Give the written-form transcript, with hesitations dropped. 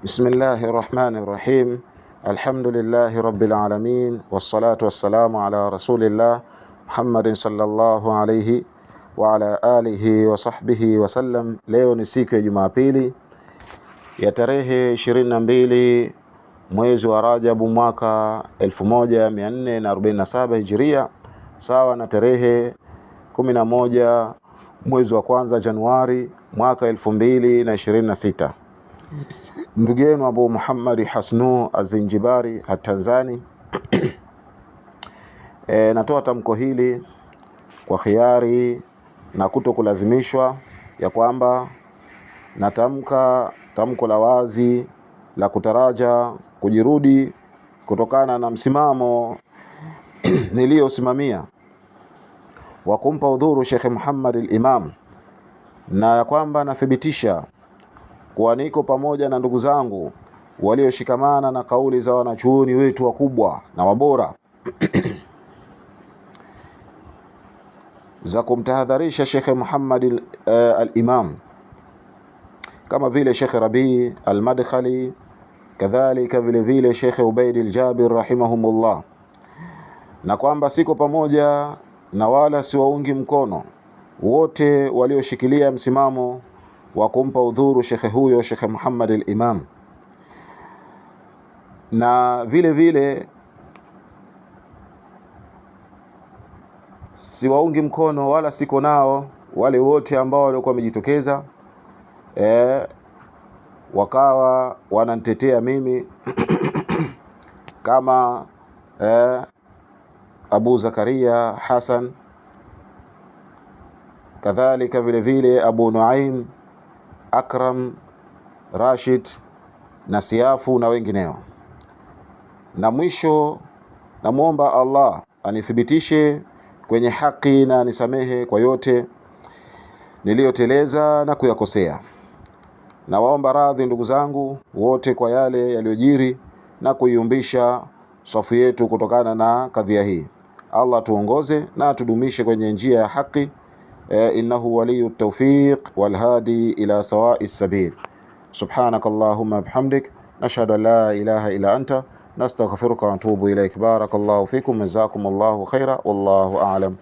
Bismillahir Rahmanir Rahim. Alhamdulillahi Rabbil Alamin wassalatu wassalamu ala Rasulillah Muhammadin sallallahu alayhi wa ala alihi wa sahbihi wa sallam. Leo ni siku ya Jumapili ya tarehe 22 mwezi wa Rajabu mwaka 1447 Hijria, sawa na tarehe 11 mwezi wa kwanza Januari mwaka 2026. Ndugu yenu Abu Muhammad Hasnu Azinjibari Atanzani. Natoa tamko hili kwa khiari na kutokulazimishwa, ya kwamba natamka tamko la wazi la kutaraja kujirudi kutokana na msimamo niliyosimamia wa kumpa udhuru Sheikh Muhammad al-Imam, na ya kwamba nathibitisha kuwa niko pamoja na ndugu zangu walioshikamana na kauli za wanachuoni wetu wakubwa na wabora za kumtahadharisha Sheikh Muhammad al-Imam, kama vile Sheikh Rabi al-Madkhali, kadhalika vile vile Sheikh Ubaid al-Jabir rahimahumullah, na kwamba siko pamoja na wala siwaungi mkono wote walioshikilia msimamo wa kumpa udhuru shekhe huyo Sheikh Muhammad al-Imam, na vile vile siwaungi mkono wala siko nao wale wote ambao walikuwa wamejitokeza wakawa wananitetea mimi kama Abu Zakaria Hassan, kadhalika vile vile Abu Nuaim, Akram, Rashid na Siafu na wengineo. Na mwisho namuomba Allah anithibitishe kwenye haki na anisamehe kwa yote niliyoteleza na kuyakosea. Na waomba radhi ndugu zangu wote kwa yale yaliyojiri na kuiumbisha safu yetu kutokana na kadhia hii. Allah tuongoze na tudumishe kwenye njia ya haki. Innahu waliyu tawfiq wal hadi ila sawa'is sabil. Subhanakallahumma bihamdik, nashhadu an la ilaha illa anta, nastaghfiruka wa natubu ilaik. Barakallahu fikum, jazakumullahu khaira, wallahu a'lam.